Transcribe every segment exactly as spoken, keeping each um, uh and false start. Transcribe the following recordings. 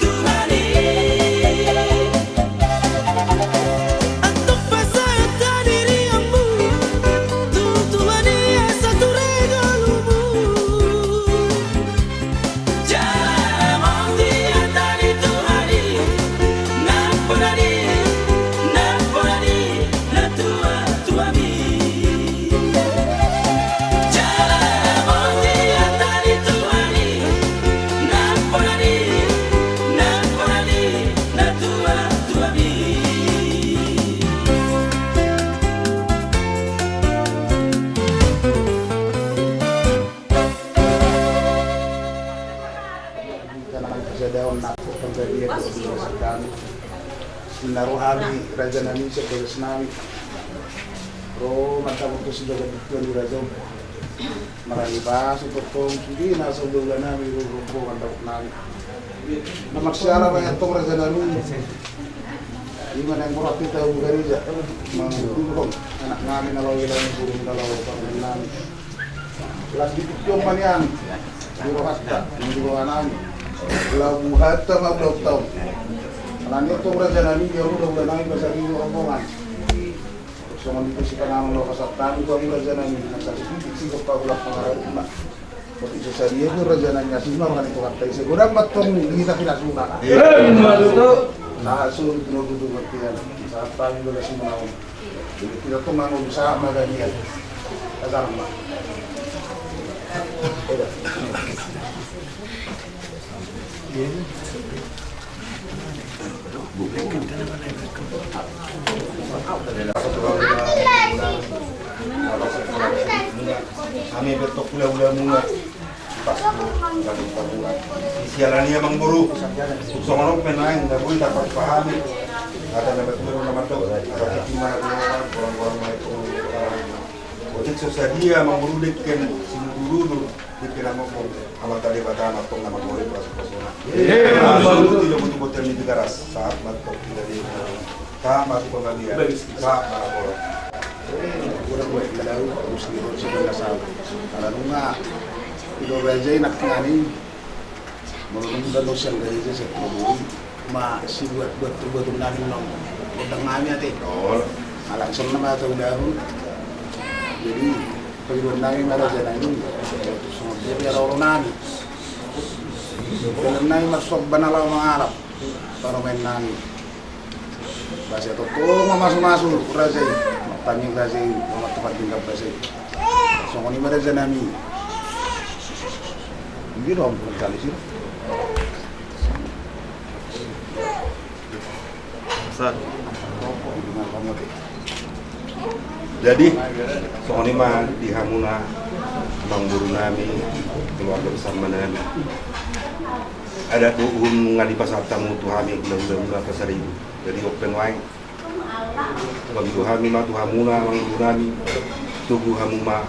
Tuhan i. Antong pasahat hadirinmu tu Tuhan i asa ture ngolumu. Jala ramoti hata ni Tuhan i, nampuna ni, nampuna ni natuatuami. Jala ramoti hata ni Tuhan i, nampuna ni, nampuna ni natuatuami. Tangan kesadaon nakko penggabian di masa kami. Sinaru hami raja nami sebagai senami. Ro mantap untuk sebagai ketua di raja. Marani pasu tongtong sude na saudara nami ro rombongan daud nami. Na maksiara banyak tong raja nami. Ima na yang berarti tahu gereja. Mangudurhon anak nami na lawe lawe burung na lawe pangan nami. Las di pikion manian di rohasta di roha nami. Labu hatta ma udah tahu. Alani tong raja nami dia udah udah nami pasal ini rombongan. Songon itu si panganon lo pasal tani tu raja nami. Nah satu titik si kepala ulah pangarapuna. Waktu itu sadia tu raja nami asli mah kan itu kata isi godam batong kita kita suka. Iya. Nah su itu lo butuh pengertian. Saat tani lo kasih menaun. Jadi kita tuh mau bisa makan dia. Kasar mah. Hami pe tong hulahula muna. Pas tu, pas tu, pas tu. Siala ni amang boru. Songon on pe nuaeng na boi tarpahami. Ada na batu na mandok. Ada titik mana tu orang-orang mai tu. Otik so sadia amang boru dengke simudurudur. Di pinangomong Amanta Debata ma tong na mangoli pasu-pasuna. Iya. Maksud tidak butuh hotel di Tigaras saat ma tong tidak di saat ma tong dia saat ma tong. Udah buat kita tahu harus di harus kita nggak salah. Karena nunga itu raja enak ngani. Menurut dan dosen dari saya. Ma sibuat buat perbuatan nami nong. Godang nami ate. Alak sonna ma tahu dahulu. Jadi pagidon nami ma raja nami. Songon dia biar olo nami. Pagidon nami ma sob bana lao mangarap. Parumaen nami. Basa toko ma masu-masu raja i. Tanging raja i ma tempat tinggal basa i. Songon i ma raja nami. Dia dong kali sih. Jadi songon i ma di hamuna amang boru nami, keluarga besar nami. Adat dohot uhum nunga dipasahat hamu tu hami hulahula muna Pasaribu. Jadi on pe nuaeng pamilo hami ma tu hamuna amang boru nami, togu hamu ma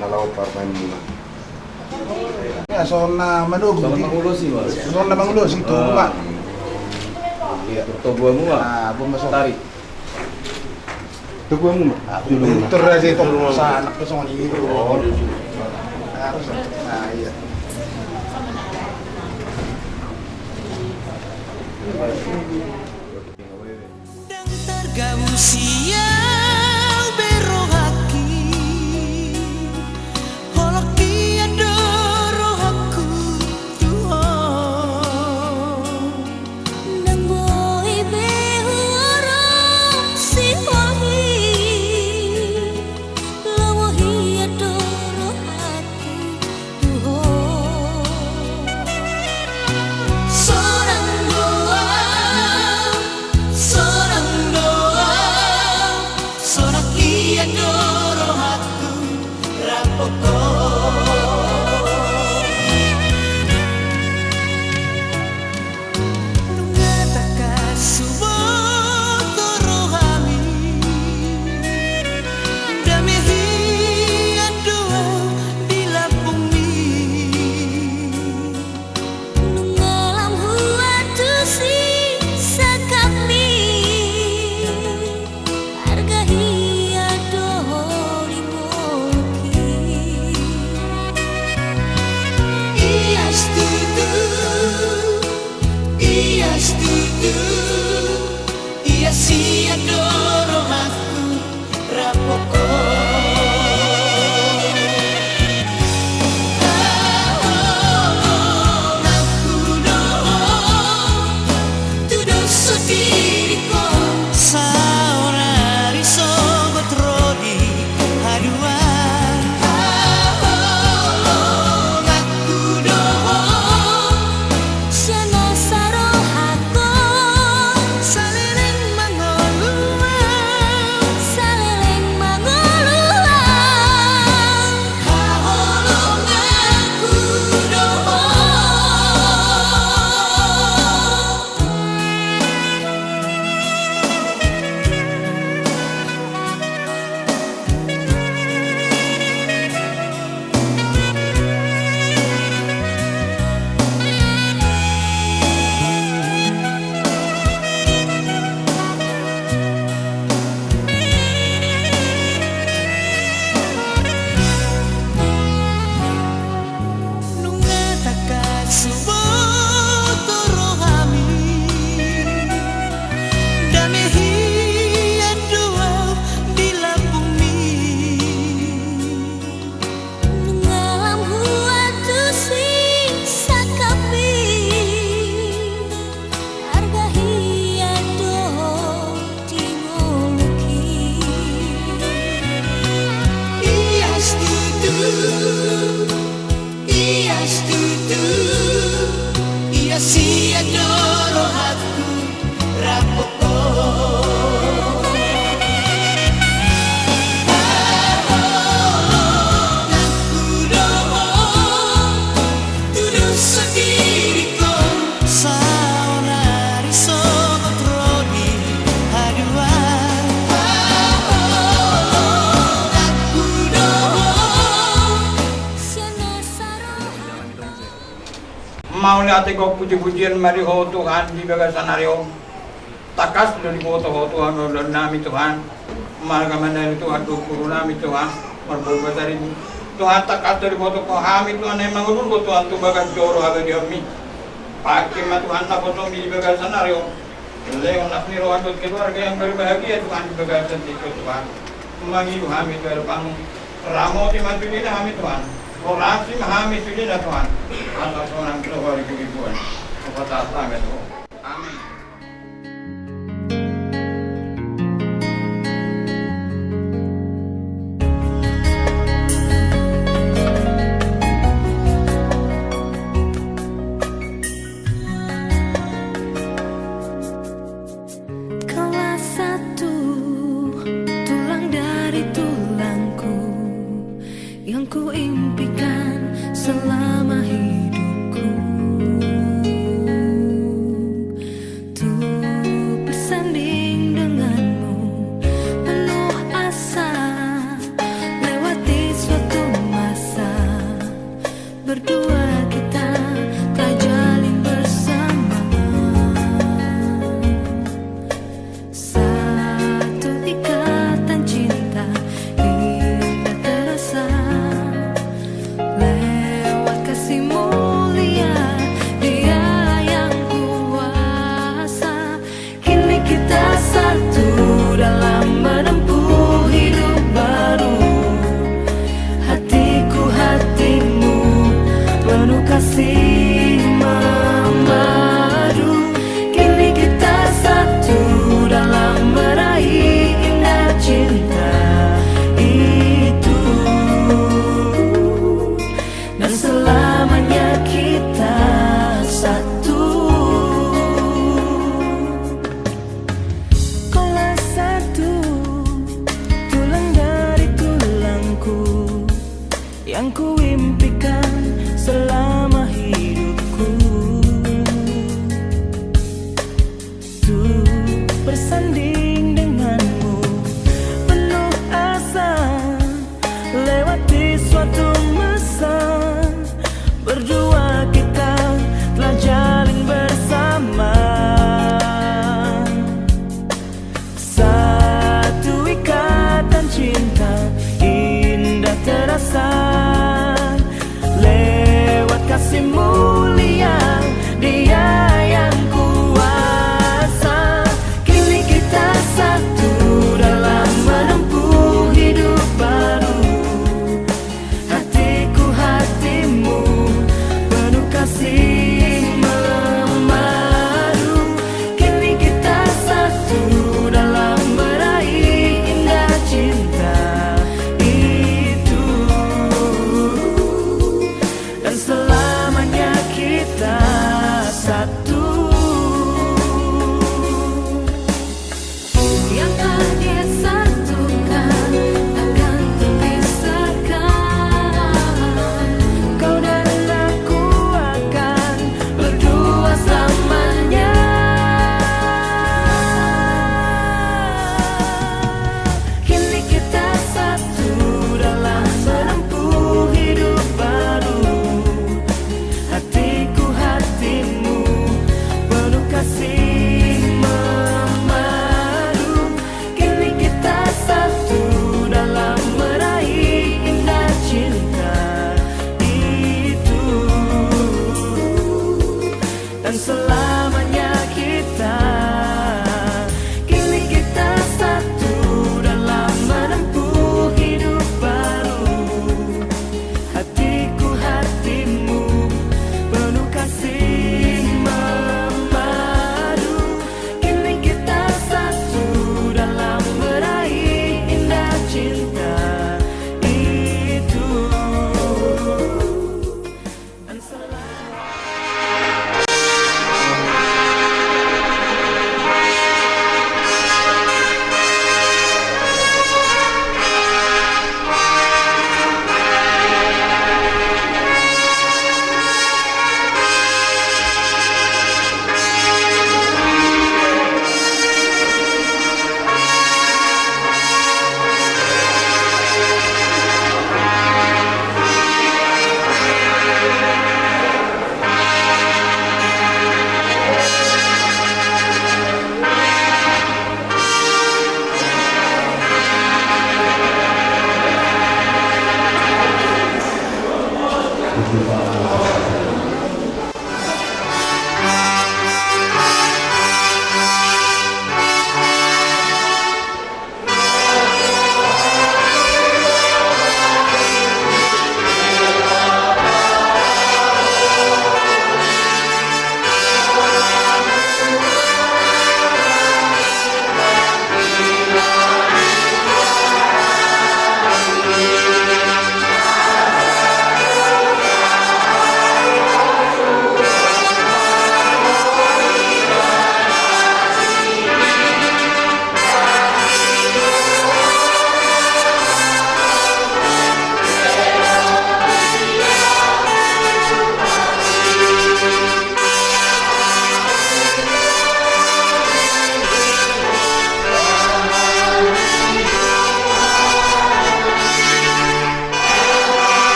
na laho parumaen muna. Ya, songon na manogu. Songon na mangulosi ma. Songon na mangulosi tu rumah. Iya. Togu hamu ma. Ah, bom masuk. Tari. Togu hamu ma. Aku pinter aja itu. Sa anak tu songon ini. Oh, harus. Nah, iya. Ndang targabus i au be rohangki, holongki do rohangku tu ho. Ndang boi be huarap sihohi. Laho hian do rohangku tu ho. Sonang do au, sonang do au, Sian do rohangku rap ho. Pahohonganku do ho tu dosa diriku. Saonari sogot ro di haduan. Pahohonganku do ho. Sian nasa rohangku. Mauliate, gok puji-pujian ma di Ho Tuhan di bagasan ari on. Tangkas do diboto Ho Tuhan ulaon nami Tuhan. Marga mandari Tuhan dohot guru nami Tuhan. Marboru Basaribu. Tuhan, tangkas do diboto Ho hami Tuhan, na mangudurhon Ho Tuhan tu bagas joro habadiaonmi. Pake ma Tuhan na botomi di bagasan ari on. Lehon las ni roha dohot keluarga yang berbahagia Tuhan di bagasan ari on Tuhan. Mangido hami tu adopanmu. Ramoti ma sudena hami Tuhan. Horasi ma hami sudena Tuhan. Asa sonang tu horibu-ribuan. Hupasahat hami tu Ho. Amin. Kelas satu, tulang dari tulangku, yang kuimpikan selama hidupku. Untuk bersanding denganmu, penuh asa, lewati suatu masa. Berdua kita telah jalin bersama. Satu ikatan cinta indah terasa. Lewat kasih mulia Dia yang kuasa. Kini kita satu dalam menempuh hidup baru. Hatiku, hatimu, penuh kasih memadu. Kini kita satu dalam meraih indah cinta itu. Dan selamanya kita satu. Kaulah satu tulang dari tulangku yang kuimpikan selama hidupku. Untuk bersanding denganmu, penuh asa, lewati suatu masa. Berdua kita telah jalin bersama. Satu ikatan cinta indah terasa. Lewat kasih mulia Dia yang kuasa. Kini kita satu dalam menempuh hidup baru. Hatiku, hatimu, penuh kasih memadu. Kini kita satu dalam meraih indah cinta itu. Dan selamanya kita satu. Yang telah disatukan takkan terpisahkan. Kau dan aku akan berdua selamanya. Kini kita satu dalam menempuh hidup baru. Hatiku, hatimu, penuh kasih memadu. Kini kita satu dalam meraih indah cinta itu. Dan selamanya kita, kini kita satu dalam menempuh hidup baru. Hatiku, hatimu, penuh kasih memadu. Kini kita satu dalam meraih indah cinta itu. Dan selalu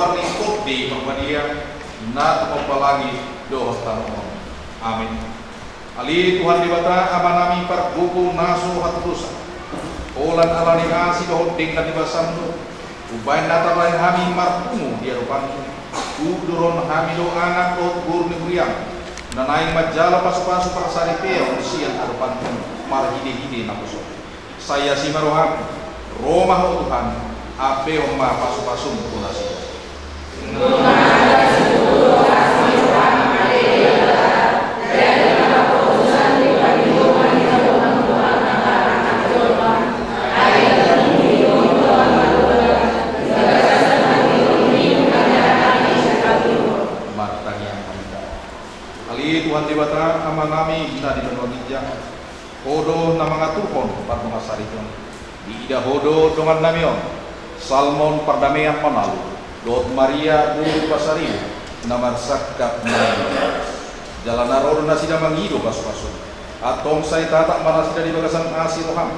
Parlingkot di Parbadia, na tumompa langit dohot tano on. Amin. Ale Tuhan Debata, Amanami pargogo na so hatudosan. Holan ala ni asi dohot denggan ni basaM do umbahen na tabahen hami marpungu di adopanMu. Tuduron hami do anak dohot boru ni huriaM, na naeng manjalo pasupasu parsaripeon sian adopanMu marhitehite naposoM. Sai asi ma rohaM, ro ma Ho Tuhan, ampehon ma pasupasuM tu nasida. Martangiang ma hita. Ale Tuhan Debata, Amanami na di banua ginjang, Ho do na mangaturhon pardongansaripeon. Diida Ho do dongannami on. Salmon pardamean ma lalu, dohot Maria boru pasaribu, na marsangkap ma. Jala na ro do nasida mangido pasupasuM. Antong sai tatap ma nasida di bagasan asi rohaM.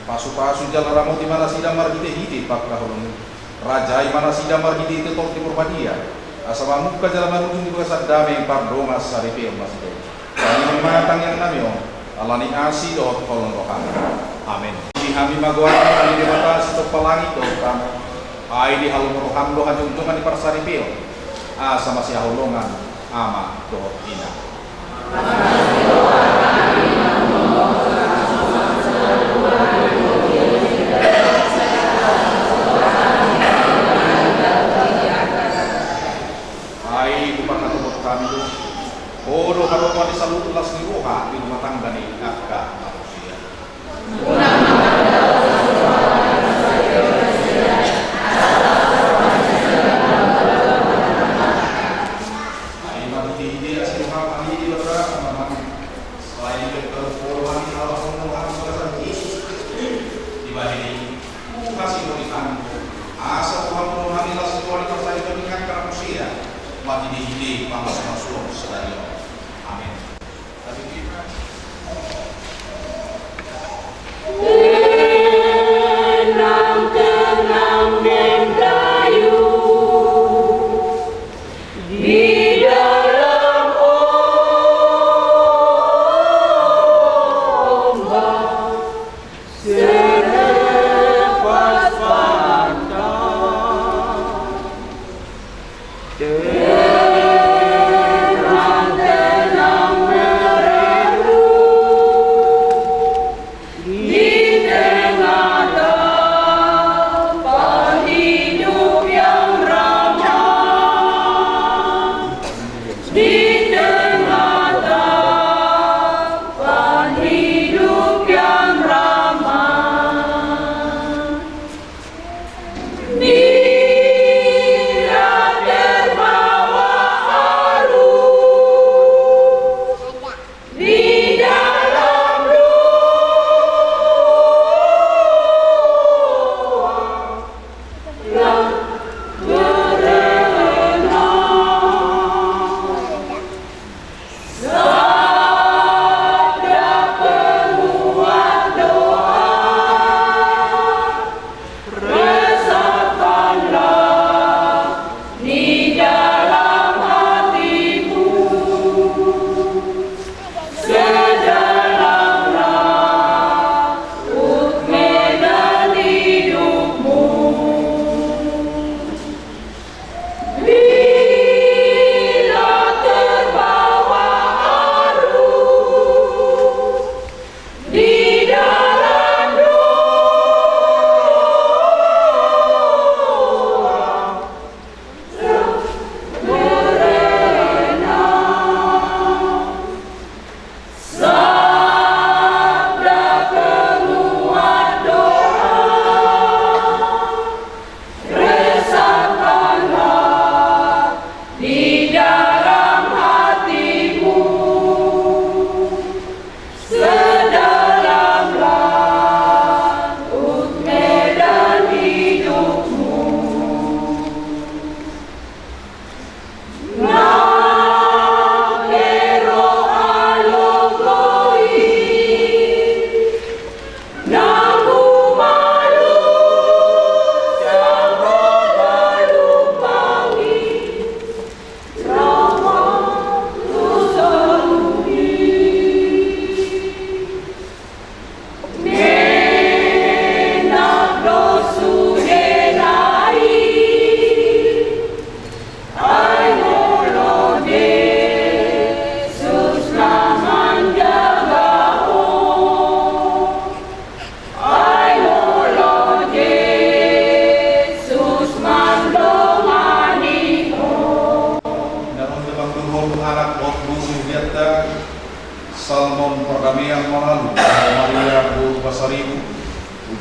Pasupasu jala ramoti ma nasida marhitehite pangkaholonganMu. Rajai ma nasida marhitehite Tondi Parbadia, asa mamungka jala marujung di bagasan dame pardongansaripeon nasida i. Tangiangnami ma tangiangnami on, ala ni asi dohot holong ni rohaM. Amen. Di hami ma goarna, ale Debata, sitompa langit dohot tano. Ai dihalomohon rohaM do hajongjongan ni parsaripeon, asa masihaholongan Ama dohot Inang. Ai huparhatophon hami do, Ho do haroan ni saluhut las ni roha di rumah tangga ni angka manusia. Ai marhitehite asi rohaM, ale Debata Amanami, sai diberkahi Ho do hami di halahonon ni rohaM di bagasan Jesus Kristus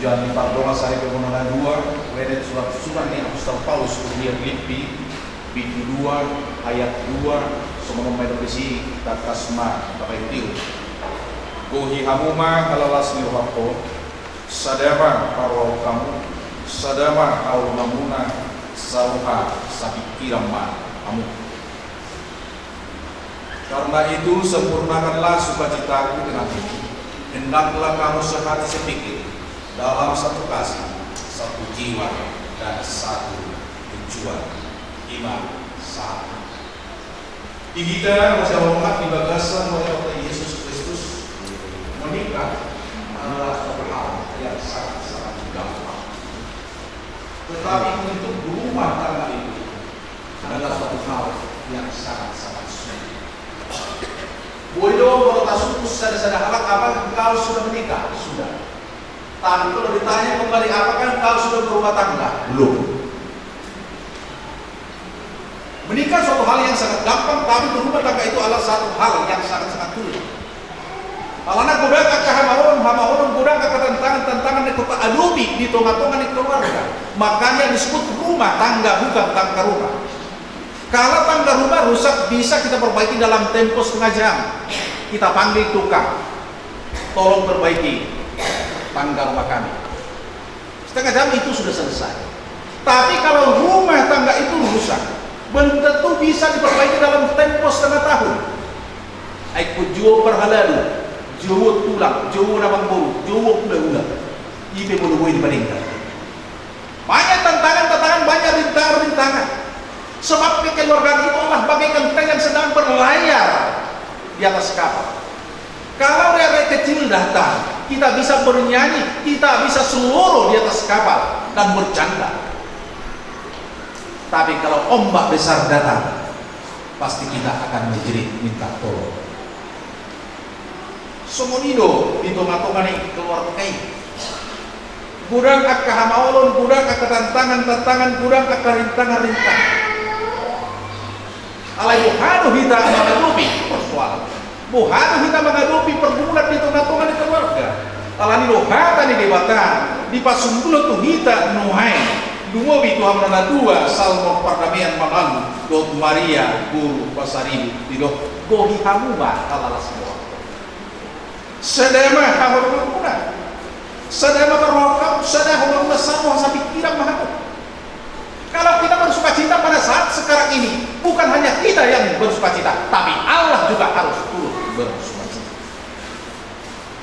Di pardongansaripeon na dua, lehon surat-surat ni apostel Paulus tu huria Pilippi, bindu dua, ayat dua, songon on ma i dope disi, tangkas ma tapaihutihut. Gohi hamu ma halalas ni rohangkon, sada ma parrohaon hamu, sada ma haholonganmuna, saroha sapingkiran ma hamu. Karena itu, sempurnakanlah sukacitaku dengan ini, hendaklah kamu sehati sepikir, dalam satu kasih, satu jiwa, dan satu tujuan. I ma sahat. Di hita masihaholongan di bagasan Tuhanta Jesus Kristus, menikah adalah satu hal yang sangat-sangat gampang. Tetapi untuk rumah tangga itu adalah suatu hal yang sangat-sangat sulit. Boi do molo tasungkun sada-sada halak, apakah engkau sudah menikah? Sudah. Tapi kalau ditanya kembali, apakah engkau sudah berumah tangga? Belum. Menikah suatu hal yang sangat gampang, tapi berumah tangga itu adalah satu hal yang sangat-sangat sulit. Alana godang angka hamaolon, hamaolon, godang angka tantangan, tantangan na ingkon taadopi di tonga-tonga ni keluarga. Makanya disebut rumah tangga, bukan tangga rumah. Kalau tangga rumah rusak, bisa kita perbaiki dalam tempo setengah jam. Kita panggil tukang, "Tolong perbaiki tangga rumah kami." Setengah jam itu sudah selesai. Tapi kalau rumah tangga itu rusak, belum tentu bisa diperbaiki dalam tempo setengah tahun. Ai ingkon jouon parhalado, jouon tulang, jouon amangboru, jouon hulahula. I pe molo boi dipadenggan. Banyak tantangan-tantangan, banyak rintangan-rintangan. Sebab kekeluargaan itu adalah bagaikan teh yang sedang berlayar di atas kapal. Kalau ria-ria kecil datang, kita bisa bernyanyi, kita bisa seloro di atas kapal dan bercanda. Tapi kalau ombak besar datang, pasti kita akan menjerit minta tolong. Songon i do di tonga-tonga ni keluarga i. Godang angka hamaolon, godang angka tantangan-tantangan, godang angka rintangan-rintangan. Alai boha do hita mangadopi persoalan? Boha do hita mangadopi pergumulan di tonga-tonga ni keluarga? Alani do hata ni Debata dipasundul tu hita nuaeng. Lumobi tu hamuna na dua, Salmo Pardamaian mamalu dohot Maria boru Pasaribu, didok, gohi hamu ma halalas ni rohangkon. Sada ma haholonganmuna, sada ma parrohaon hamu, sada haholonganmuna, saroha sapingkiran ma hamu. Kalau kita bersukacita pada saat sekarang ini, bukan hanya kita yang bersukacita, tapi Allah juga harus turut bersukacita.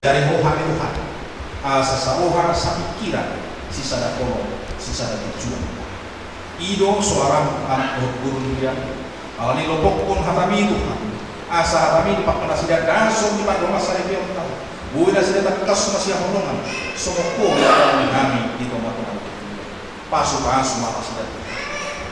Jadi roha ni Tuhan, asa saroha sapingkiran, sisada holong, sisada tujuan. I do soaram anak dohot boru, Tuhan. Alani lopokkon hatami Tuhan, asa hatami dipakkanasida dison di pardongansaripeonta. Boi nasida tangkas masihaholongan, songon Ho na mangadopi hami di tonga-tonga ni kehidupan. Pasu-pasu ma nasida Tuhan.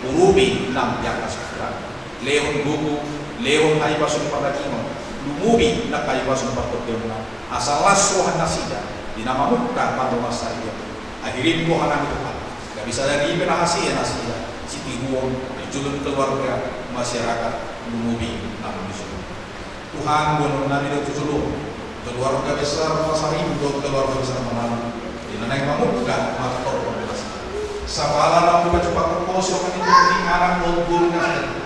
Urupi nang di angka sukira. Lehon gogo, lehon hahipason ni pardagingon. Lumobi nang hahipason ni partondionna. Asa las roha nasida di na mamungka pardongansaripeon. Ahirim roha nami Tuhan. Gabe sada ripe na hasea nasida, sitiruon, di jolo ni keluarga, masyarakat, lumobi nang di jolo. Tuhan, boanon nami do tu jolo keluarga besar Pasaribu dohot keluarga besar Mamalu, di na naeng mamungka martortor nasida. Sapala naung dipajumpang Ho sian hami di anak dohot boru nasida.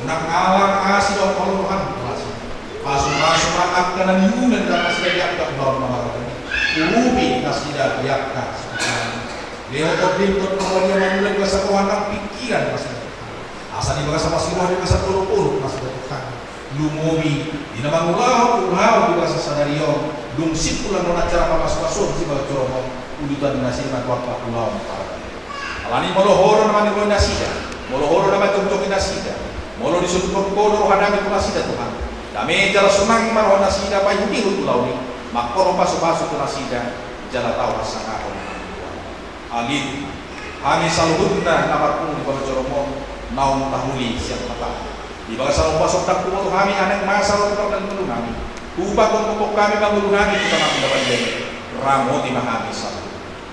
Unang alang asi dohot holong Tuhan tu nasida. Pasu-pasu ma angka na niula ni nasida di angka ulaon na marhaha i. Urupi nasida di angka sukacita. Lehon tondi dohot pangoli na mangula di bagasan roha nang pingkiran nasida. Asa di bagasan asi roha, di bagasan dolok-dolok nasida Tuhan. Lumobi di na mangulahon ulaon di bagasan sadari on, dung simpul annon acara pasu-pasu on sibagas joro on, udutan nasida ma tu angka ulaon paradaton. Alani molo Ho do na manjou nasida, molo Ho do na manjongjongi nasida, molo disundut Ho do roha nami tu nasida Tuhan, dame jala sonang ma roha nasida paihut-ihut ulaon i, mangkorhon pasu-pasu tu nasida, jala tau hasangapon nami Tuhan. Ale Tuhan, hami saluhutna na marpungu di bagasan joro on, naung taholi sian hataM. Di bagasan ombas on ndang huboto hami, naeng masa ro tu pardagingon nami. Hupagokhon hami mangolu hami tu tangan na badia i. Ramoti ma hami saluhut.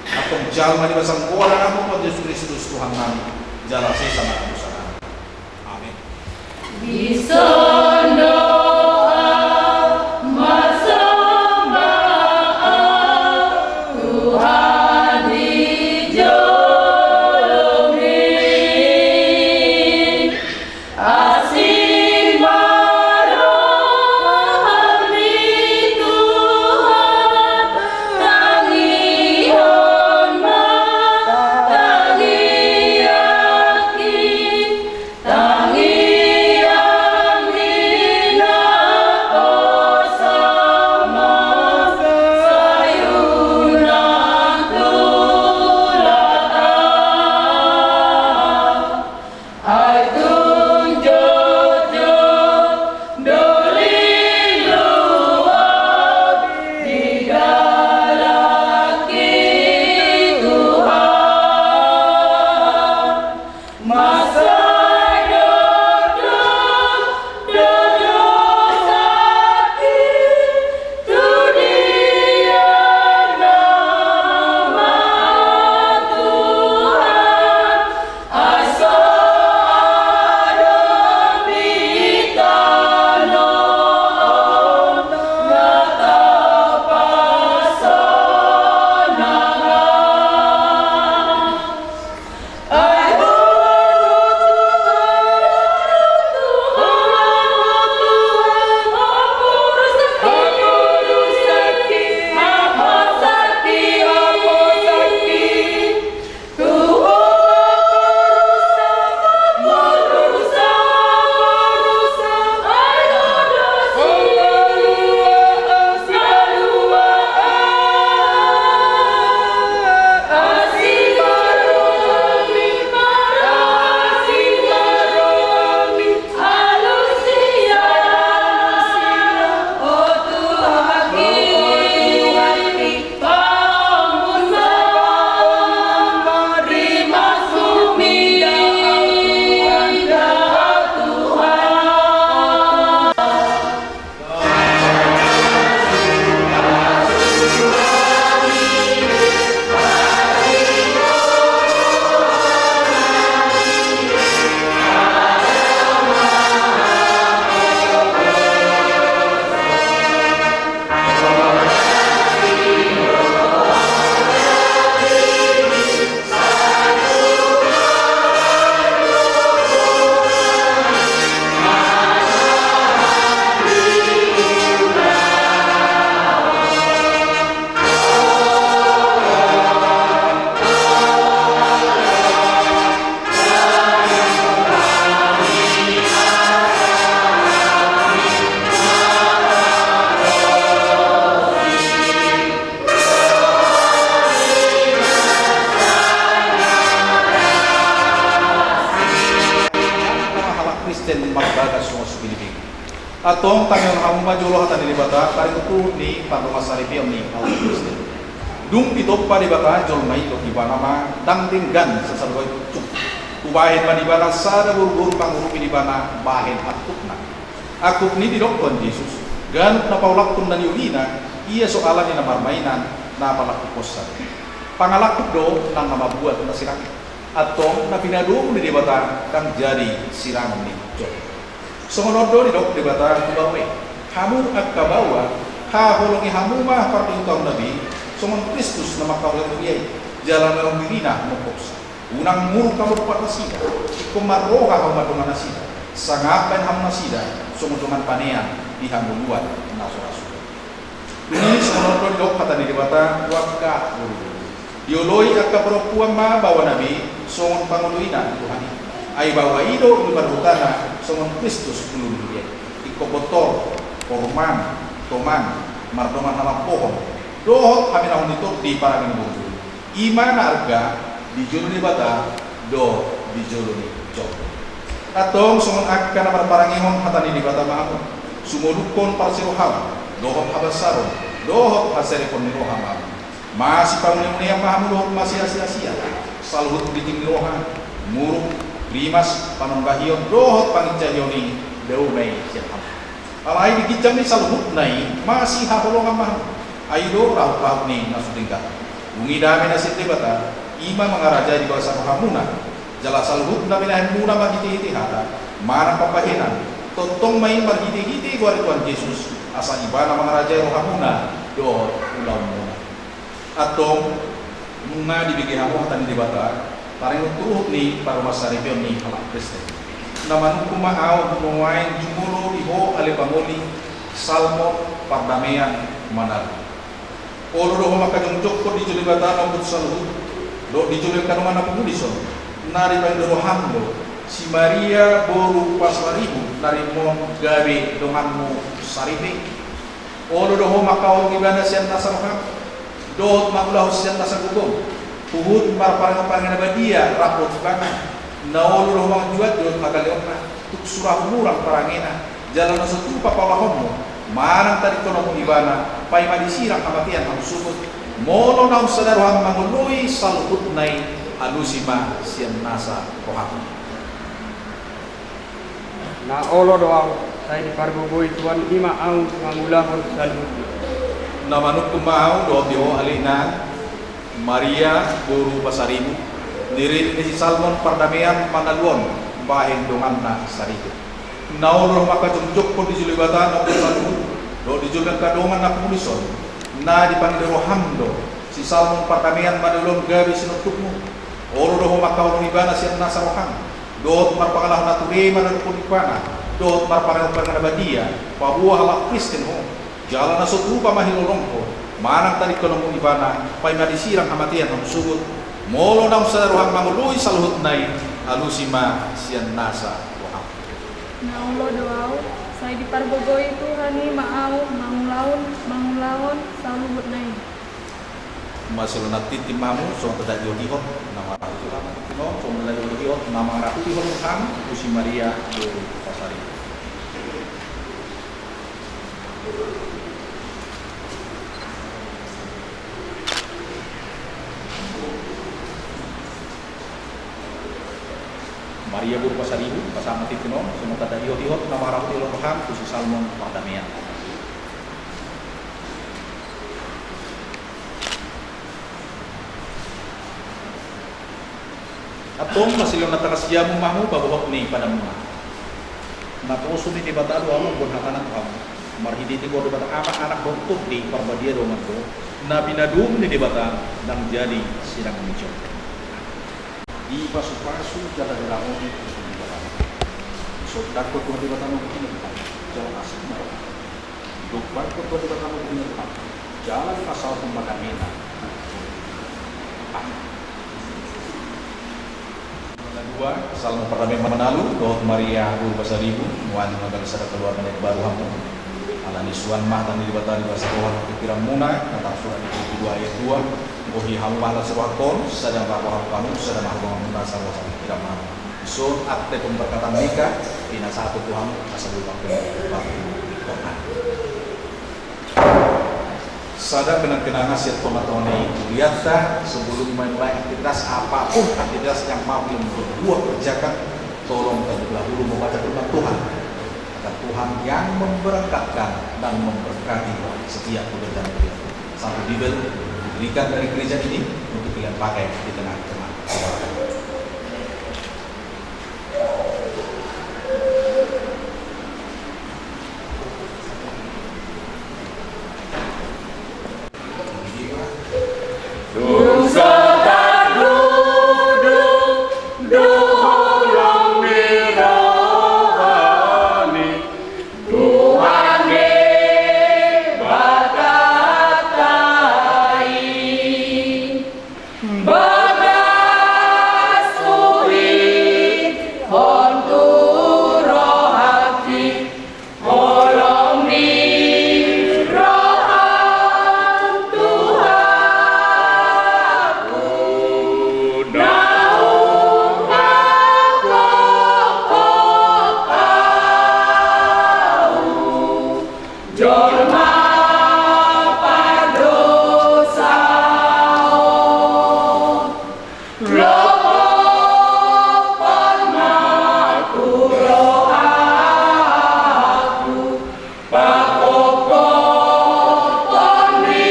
Antong jalo ma di bagasan goar ni Anakmu Jesus Kristus Tuhan nami, jala sesa ma dosa nami. Amin. Dison do ahu marsomba, Tuhan. Antong tangihon hamu ma jolo hata ni Debata, taringot tu ni pardomuan saripeon ni halak Kristen. Dung ditompa Debata jolma i, dohot ibana ma ndang denggan sasalua i pucuk. Hubahen ma di ibana sada boruboru pangurupi di ibana bahen angkupna. Angkup ni i didokkon Jesus, ganup na paulakkon na niulina, ia so ala ni na marmainan, na palangkuponsa. Pangalangkup do nang na mambuat na sirang. Antong na pinadomu ni Debata ndang jadi sirangon ni jolma. Songon on do didok Debata tu baoa i: Hamu angka baoa, haholongi hamu ma pardihutahon na be, songon Kristus na mangkaholongi huria i, jala na adong dirina mongkopsa. Unang muruk hamu dompak nasida, ingkon marroha hamu mandongani nasida, sangap baen hamu nasida songon dongan panean di hangoluan na so ra suda. Dung i songon on do didok hata ni Debata tu angka boruboru: Dioloi angka parompuan ma baoana be songon pangoloina tu Tuhan i. Ai baoa i do ulu parhutana songon Kristus ulu ni huria i. Ingkon bontor, porumaen, toman, mardongan na mampohon, dohot haminahon ni tondi parange ni boruboru. I ma na arga di jolo ni Debata dohot di jolo ni jolma. Antong songon angka na marparangehon hata ni Debata ma hamu, sumolukhon parsio hamu, dohot habansaron, dohot haserepon ni roha ma hamu. Masipamunemunean ma hamu dohot masiasiasian, saluhut biting ni roha, muruk, rimas, panonggahion, dohot panginsahion i dao ma i sian hamu. Alai di ginjang ni saluhutna i masihaholongan ma hamu. Ai i do rahutrahut ni na so denggan. Dung i dame na sian Debata, i ma mangarajai di bagasan rohamuna, jala saluhut na binahenmuna marhitehite hata manang pambahenan, tongtong ma i marhitehite goar ni Tuhan Jesus, asa Ibana mangarajai rohamuna dohot ulaonmuna. Antong, nunga dibege hamu hata ni Debata taringot tu ruhut ni pardomuan saripeon ni halak Kristen. Na manungkun ma ahu nuaeng jumolo di ho ale pangoli Salmon Pardamean Manalu. Olo do ho mangkajongjongkon di jolo ni Debata na umboto saluhut, dohot di jolo ni angka dongan na pungu dison, na dipangido roham do si Maria boru Pasaribu na rimon gabe donganmu saripe. Olo do ho mangkaholongi ibana sian nasa roham, dohot mangulahon sian nasa gogom, huhut marparange-parange na badia rap dohot ibana. Na olo do ho manganjuan dohot hagaleonna, tung sura humurang parangena, jala na so tupa paulahonmu manang tadingkononmu ibana, paima disirang hamatean hamu sogot. Molo naung sada roham mangoloi saluhutna i, alusi ma sian nasa roham. Na olo do ahu, sai dipargogoi Tuhan i ma ahu mangulahon saluhutna. Na manungkun ma ahu dohot di ho ale inang Maria boru Pasaribu, ni rini ni si Salmon Pardamean Manalu on, bahen donganna saripe. Na olo do ho mangkajongjongkon di jolo ni Debata na umboto saluhut, dohot di jolo ni angka dongan na pungu dison, na dipangido roham do si Salmon Pardamean Manalu on gabe sinondukmu. Olo do ho mangkaholongi ibana sian nasa roham, dohot marpangalaho na ture manondokkon ibana, dohot marparange-parange na badia, paboa halak Kristen ho, jala na so tupa ma hilolong ho, manang tadingkononmu ibana, paima disirang hamatean hamu sogot. Molo naung sada roham mangoloi saluhutna i, alusi ma sian nasa roham. Na olo do ahu, sai dipargogoi Tuhan i ma ahu mangulahon, mangulahon saluhutna i. Masiloan na tintin ma hamu, songon tanda ihot-ihot na mangarahut Tuhan. Songon tanda ihot-ihot na mangarahut Tuhan hamu tu si Maria boru Pasaribu. Maria boru Pasaribu, pasahat ma tintin on, songon tanda ihot-ihot na mangarahut Tuhan hamu tu si Salmon Pardamean. Antong masiloan na tangkas siamun ma hamu pabohot ni padanmuna. Naposo ni Debata do hamu, umboan hatana tu hamu. Marhitehite goar ni Debata Ama, Anak dohot Tondi Parbadia do hamu, na pinadomu ni Debata, ndang jadi sirangon ni jolma. Dipasupasu jala diramoti Tuhan Debata. Disondangkon Tuhan Debata ma buhuna di hamu, jala asing ma rohana. Didombakkon Tuhan Debata ma buhuna di hamu, jala dipasaorhon ma damena. Amin. Dua, Salmon Pardamean Manalu dohot Maria boru Pasaribu, nuaeng gabe sada keluarga na imbaru hamu. Alani i suan ma hata ni Debata di bagasan roha dohot pingkiranmuna, na tarsurat di Filipi dua ayat dua. Bohi hamu ma halak siroha on, sada ma roha hamu, sada ma haluaon muna, saroha sapingkiran ma hamu. Dison, ate pemberkatan nika pinasahat tu hamu, asa boi pangkilap. Sada kenang-kenangan sian tonga-tonga ni hurianta, sebelum memulai aktivitas apapun, aktivitas yang mau yang berbuat, kerjakan, tolong terlebih dahulu membaca firman Tuhan. Agar Tuhan yang memberkatkan dan memberkati setiap pekerjaan kita. Satu Bibel diberikan dari gereja ini untuk kalian pakai di tengah-tengah. Dung sahat duduk do holong ni roha ni Tuhan Debata i. Bagas huihuthon tu rohangki holong ni rohaM, Tuhanku, naung mangkophop ahu jolma pardosa on. Lopophon ma tu rohangku pangkophopon ni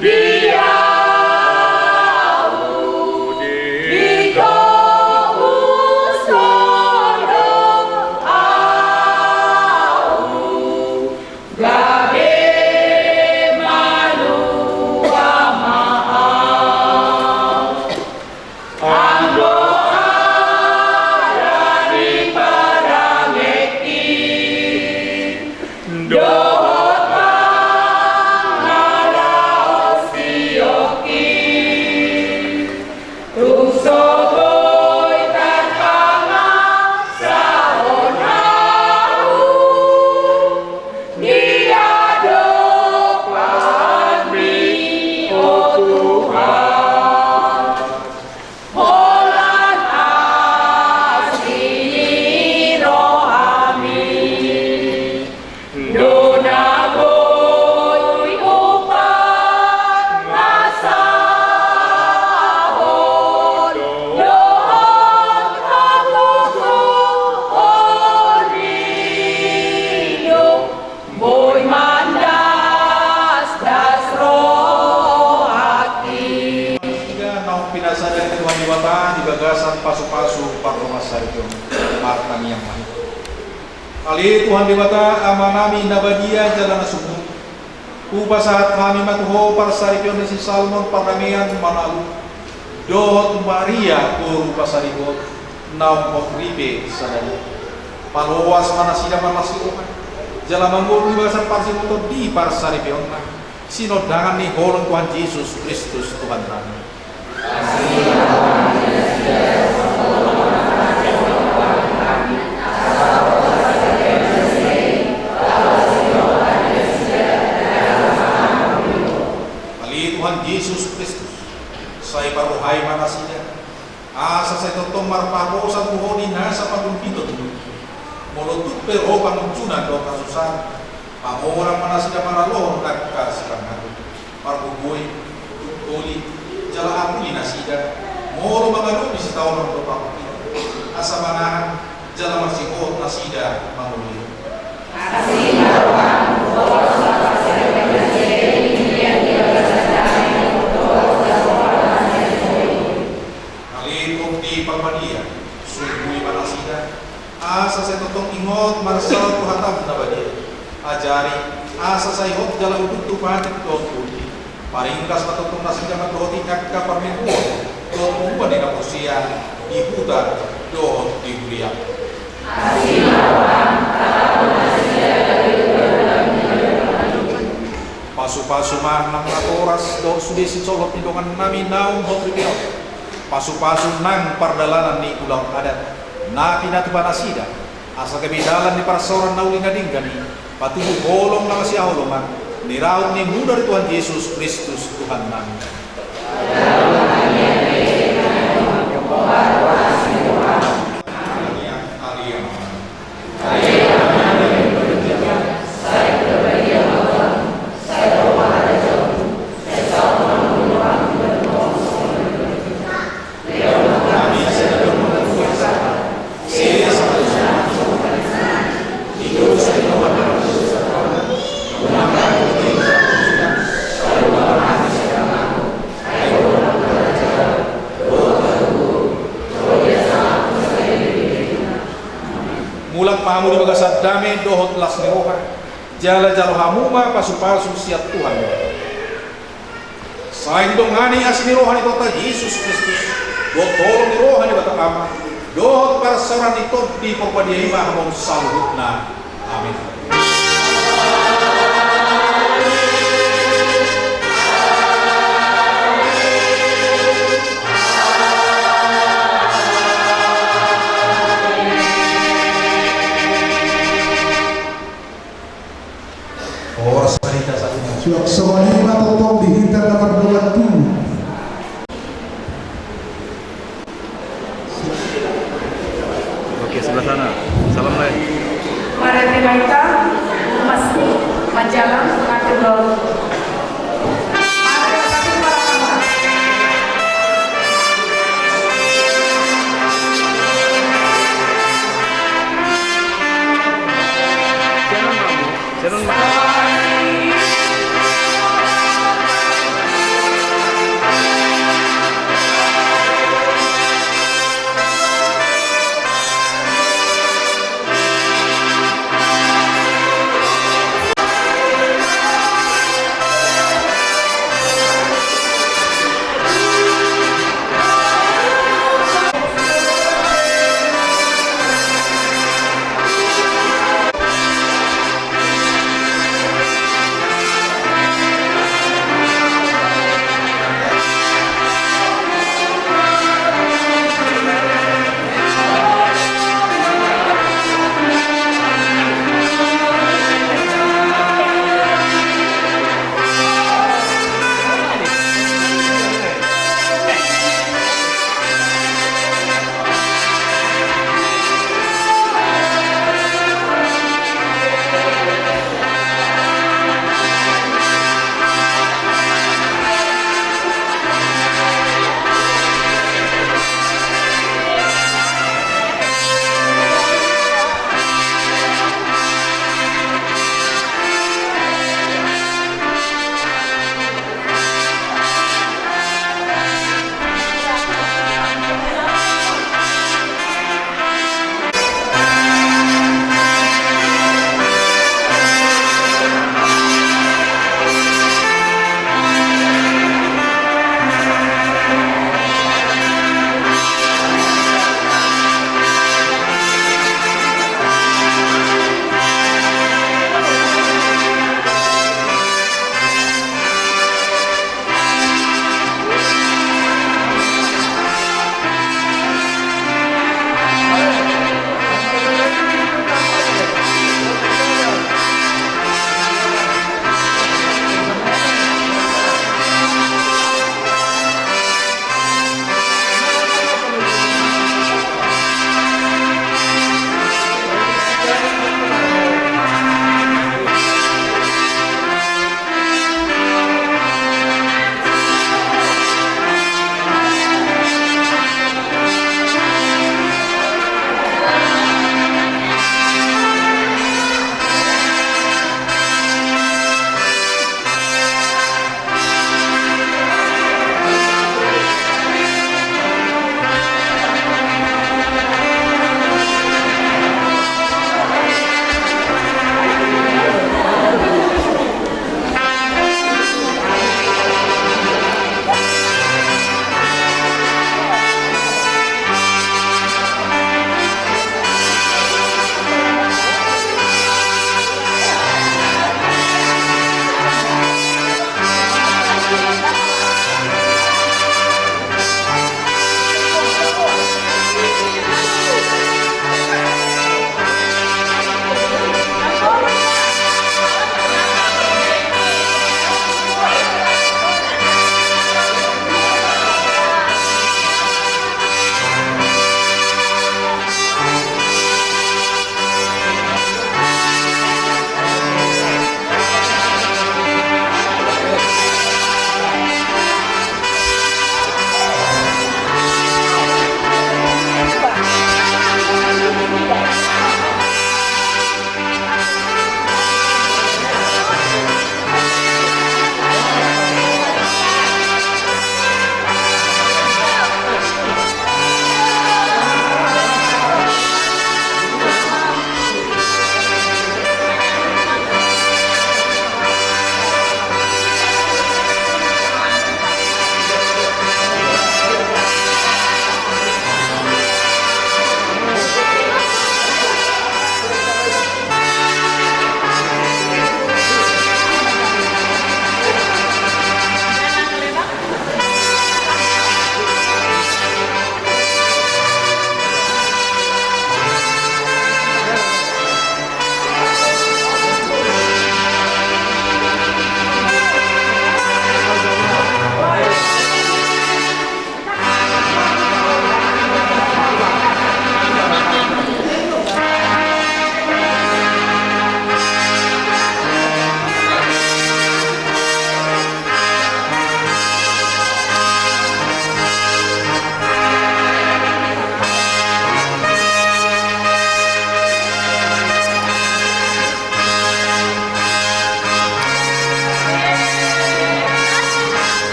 dia, di tohus do ahu gabe malua ma ahu. Anggo ala ni parangeanki dohot pangalaosionki, tung so boi tarpangasahon ahu di adopanMi, o Tuhan. Holan asi ni rohaMi do na boi hupangasahon dohot hagogoon ni rindu boi mandasdas rohangki. Nasida naung pinasada ni Tuhan Debata di bagasan pasupasu pardongansaripeon, martangiang ma hita. Ale Tuhan Debata, Amanami na badia jala na sumurung, hupasahat hami ma tu Ho parsaripeon ni si Salmon Pardamean manalu dohot Maria boru pasarihon, naung hot ripe sadari on. Paloas ma nasida marlas ni roha jala mangolu di bagasan parsihohoton di parsaripeonna, sinondangan ni holong Tuhan Jesus Kristus Tuhannami. Ale Tuhan Jesus Kristus, sai parrohai ma nasida, asa sai tongtong marpahosa tu Ho di nasa pangunjunan. Molo tung pe ro pangunjunan dohot hasusaan, pamorang ma nasida maralohon angka sipanganon. Margogoe, tuli, jala apuli nasida molo mangadopi sitaonon dohot pangungkilon, asa mangahan jala marsihohot nasida mangolu i. Asi ma rohaM. Ale Tondi Parbadia, sungkui ma nasida, asa sai tongtong ingot marsaor tu hataM na badia. Ajari, asa sai hot jala udut tu patik dohot tu undi. Paringgas ma tongtong nasida mandohoti angka parmingguon dohot punguan ni na porsea di huta dohot di huria. Pasupasu ma nang natoras dohot sude sisolhot ni dongannami naung hot ripe on. Pasupasu nang pardalanan ni ulaon adat na pinatupa nasida, asa gabe dalan ni parsaoran na uli na denggan i, patubu holong na masihaholongan, di rahut ni muna ni Tuhan Jesus Kristus Tuhannami. Mulak ma hamu di bagasan dame dohot las ni roha, jala jalo hamu ma pasupasu sian Tuhan. Sai didongani asi ni roha ni Tuhanta Jesus Kristus, dohot holong ni roha ni Debata Ama, dohot parsaoran ni Tondi Porbadia i ma hamu saluhutna. Amin. Horas ma di hita saluhutna. Suang songon i ma tongtong di hita na mardongan tubu. Oke, sebelah sana. Salam, Lai. Mari, Lai, kita masuk majalah pengantin dulu.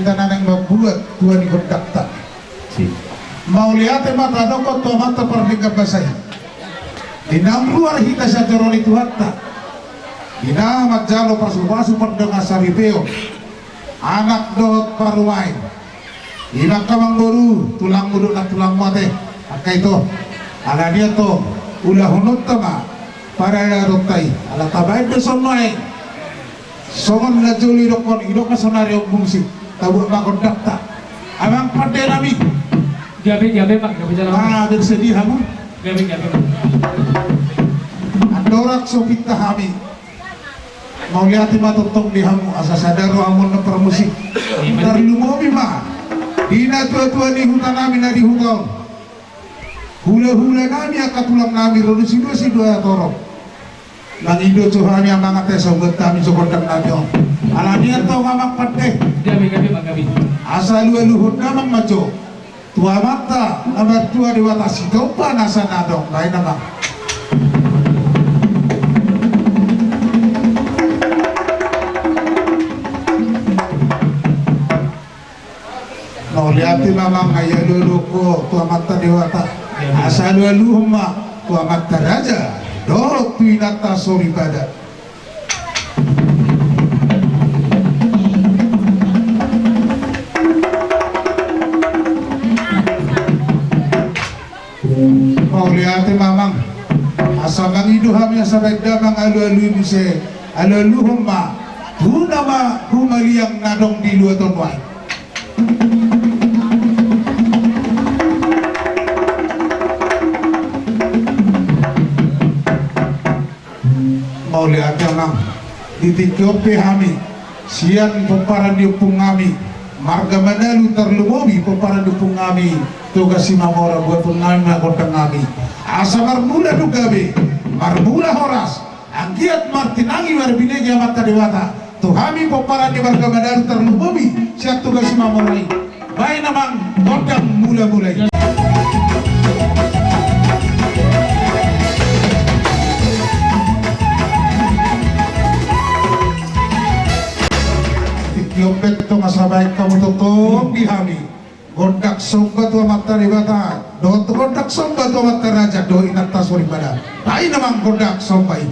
Hita na naeng mambuat tua ni gondangta. Mauliate ma tadokkon tu Amanta Pardenggan Basa i. Di naung ruar hita sian joro ni Tuhanta, di na manjalo pasupasu pardongansaripeon, anak dohot parumaen. I ma angka amangboru, tulangmu do na tulangmu ate. Angka ito, alani i antong, ulahononta ma paradatonta i, ala tabaen do songon i. Songon na jolo idokkon, idok ma sonari ombung si tabuat ma gondangta. Amang pande nami. Gabe, gabe, Amang, gabe jala. Ah, bersedia hamu? Gabe, gabe, Amang. Andorang so pinta hami, mauliate ma tongtong di hamu, asa sada roha hamu na parmusik. Tarlumobi ma di natuatua ni huta nami na di huta on. Hulahula nami, angka tulang nami, ro do sidua sidua torop. Mangido jo hami amang ate, sahat hami jo gondang nami on. Alani i antong amang pande. Gabe, gabe, Amang, gabe. Asa alualuhon damang ma jo tu Amanta na martua Debata sitompa nasa na adong, baen amang. Mauliate ma amang, ai alualuhon ho tu Amanta Debata. Asa alualuhon ma tu amanta raja dohot tu inanta soripada. Mauliate ma amang. Asa mangido hami asa baen damang alualuhon muse, alualuhon ma tu na marhumaliang na adong di luat on nuaeng. Mauliate amang. Di tingki on pe hami sian pomparan ni ompung nami marga Manalu, tarlumobi pomparan ni ompung nami Toga Simamora, buaton nami ma gondang nami. Asa marmula dung gabe, marmula horas, anggiat martinangi marbinege Amanta Debata tu hami pomparan ni marga Manalu, tarlumobi sian Toga Simamora i. Baen amang gondang mulamula i. Tingki on pe antong asa baen hamu tongtong di hami gondang somba tu Amanta Debata dohot gondang somba tu amanta raja dohot inanta soripada. Baen amang gondang somba i.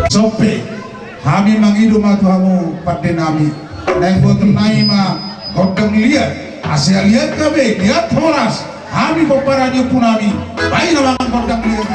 Sompe. Hami mangido ma tu hamu pande nami, naeng botoonnami ma gondang liat, asa liat gabe, liat horas, hami pomparan ni ompu nami. Baen amang gondang liat.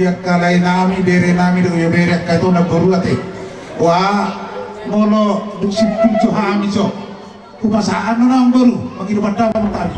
angka lae nami, bere nami dohot ibebere, angka ito namboru ate. Wa, molo dung simpul jo hami jo, hupasahat ma na amangboru, mangido pandapothon hami.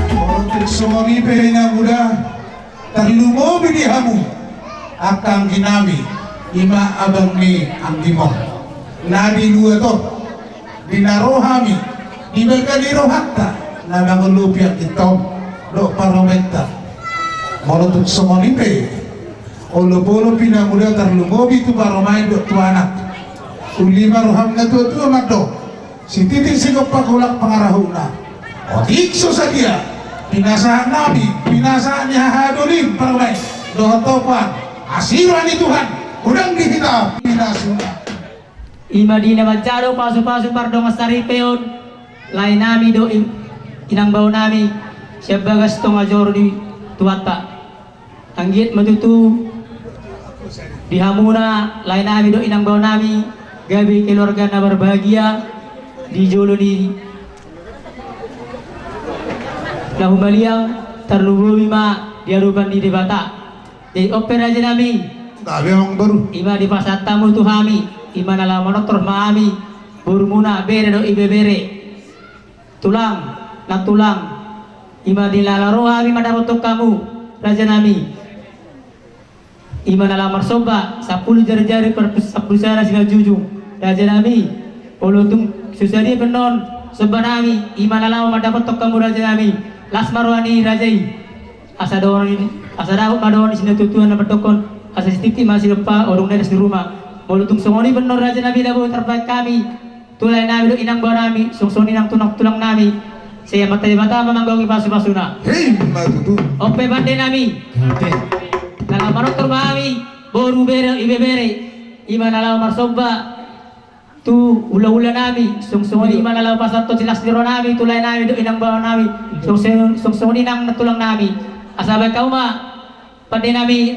Molo tung songon i pe, inang muda, tarlumobi di hamu angka anggi nami, i ma abang ni anggimon. Na di luat on, di na ro hami, di balga ni rohanta, na mangolopi angginta on dohot parumaenta. Molo tung songon i pe, olopolop, inang muda, tarlumobi tu parumaen dohot tu anak. Uli ma roham na tuatua mandok: Sititi sigompa, holan pangarahutna. Otik so sadia pinasahat nami, pinasahat ni haha dolim, parumaen dohot topan. Asi roha ni Tuhan godang di hita pinasuna. I ma di na manjalo pasupasu pardongan saripeon lae nami dohot i-, inang bao nami sian bagas tonga joro ni Tuhanta. Anggiat ma tutu di hamuna lae nami dohot inang bao nami gabe keluarga na marbahagia di jolo ni na humaliang, tarlumobi ma di adopan ni Debata. Jadi on pe, raja nami, gabe, amangboru, i ma dipasahat hamu tu hami, i ma na laho manortor ma hami, borumuna, bere dohot ibebere, tulang, nantulang, i ma di na laho ro hami mandapothon hamu, raja nami. I ma na laho marsomba sampulu jarijari, sampulu sada simanjujung, raja nami. Olo tung, so sadia pe annon somba nami, i ma na laho mandapothon hamu raja nami, las ma roha ni raja i. Asa dohonon, asa dapot ma dohonon ni sintua-tua na mandokkon, asa sititi ma sidompa, odung na las di ruma. Olo tung songon i pe annon raja nami na boi tarbahen hami tu lae nami dohot inang bao nami, songon i nang tulang-tulang nami. Sai Amanta Debata ma manggohi pasu-pasuna. Hei, ma tutu. On pe pande nami. Oke. Na laho manortor ma hami, boru, bere, ibebere. I ma na laho marsomba tu hula-hula nami, songon i ma na laho pasahathon las ni roha nami tu lae nami dohot inang bao nami, songon, songon i nang tulang nami. Asa bahen hamu ma pande nami.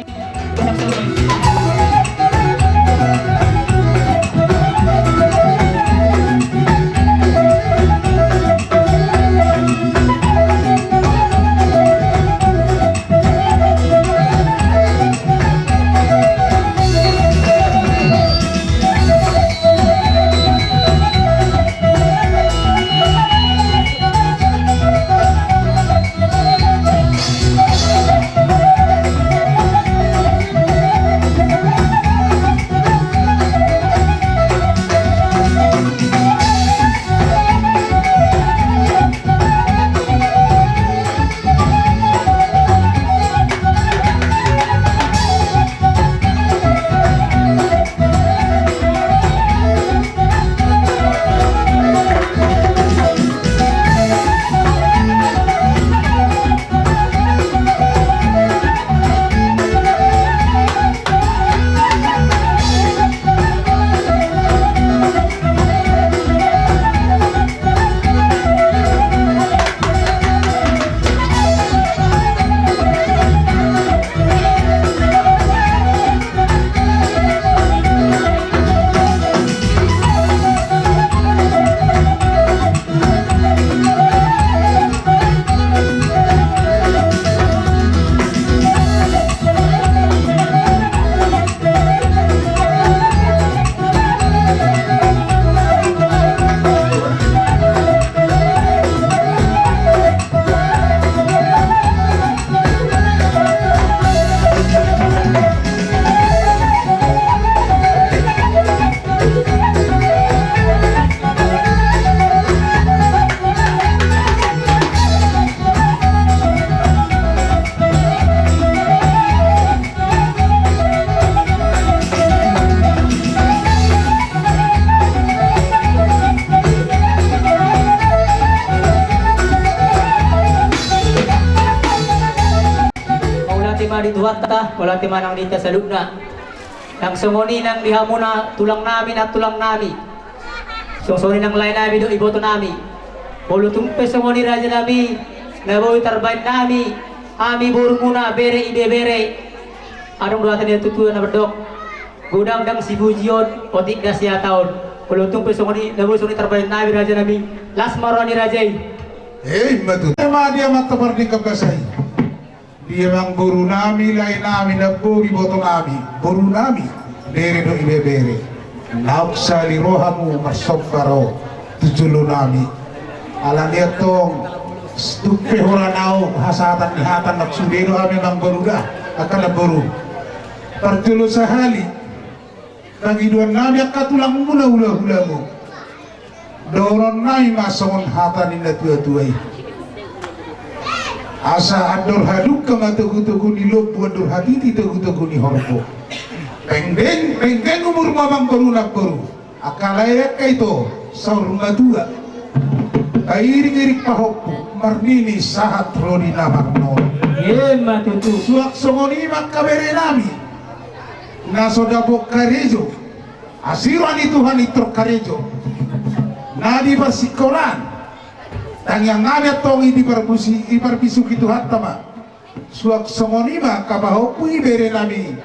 Mauliate ma di Tuhanta, mauliate ma nang di hita saluhutna. Nang songon i nang di hamuna tulang nami, nantulang nami. Songon i nang lae nami dohot iboto nami. Molo tung pe songon i raja nami, na boi tarbahen nami, hami borumuna, bere, ibebere. Adong do hata ni natuatua na mandok, godang ndang sipujion, otik ndang sihataon. Molo tung pe songon i, na boi songon i tarbahen nami raja nami, las ma roha ni raja i. Hei, ma tutu. Ema dia mata pardika kasai. Di amangboru nami, lae nami, namboru, iboto nami, boru nami, bere dohot ibebere. Naung sahali ro hamu marsomba ro tu jolo nami. Alani antong, tung pe hurang ahu hasahatan ni hata, nang sude do hami amangboru da, angka namboru. Parjolo sahali, pangidoan nami angka tulangmuna, hulahulamu. Dohonon nami ma songon hata ni natuatua i. Asa andor hadungka ma togutogu ni lombu, andor hatiti togutogu ni horbo. Dengdeng, dengdeng umurmu amangboru namboru. Angka lae angka ito, saur matua. Pairingiring pahompu, marnini sahat ro di na marnono. Ema tutu. Suang songon i ma angka bere nami. Na so dapot karejo. Asi roha ni Tuhan i tor karejo. Na di parsikolaan. Tangiang nami antong i di parbusi, i parbisuhi Tuhanta ma. Suang songon i ma angka pahompu, ibebere nami.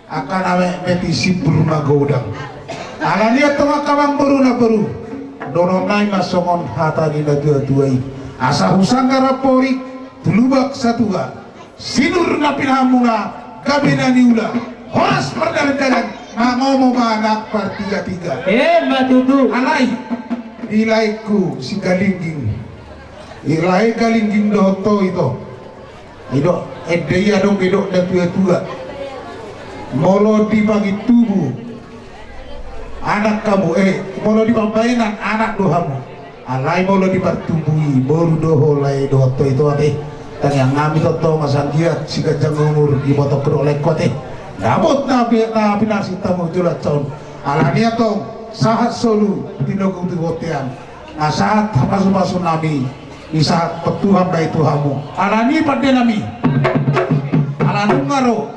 Angka na metmet i simbur magodang. Alani antong angka amangboru namboru. Dohonon nami ma songon hata ni natuatua i. Asa husanggar amporik tu lubak satua. Sinur na pinahanmuna, gabe na niula, horas mardalandalan, mangomo ma nang partigatiga. Ema tutu. Alai, di laengku si Galingging. Di lae Galingging dohot ho ito. Ido, ende i adong didok natuatua. Molo di Pangintubu. Anak hamu, eh, molo di pambahenan anak do hamu. Alai molo di partubu i boru do ho lae dohot itoa te. Tangiang nami tongtong asa anggiat siganjang umur di botok dohot lae kote. Dapot na pi-, na pinarsinta mu jolo antong. Alani antong sahat solu tinogu tu bontean. Na sahat hapasupasu nami, ni sahat tu Tuhan bahen tu hamu. Alani pande nami. Ala nunga ro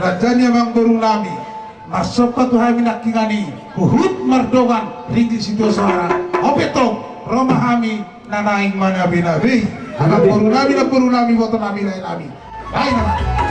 raja ni amangboru nami marsomba tu hami nangkiningan i, huhut mardongan ringgit sitio soara. Ope tong, ro ma hami na naeng manabenabe i. Amangboru nami, namboru nami, boto nami, lae nami. Bahen ma.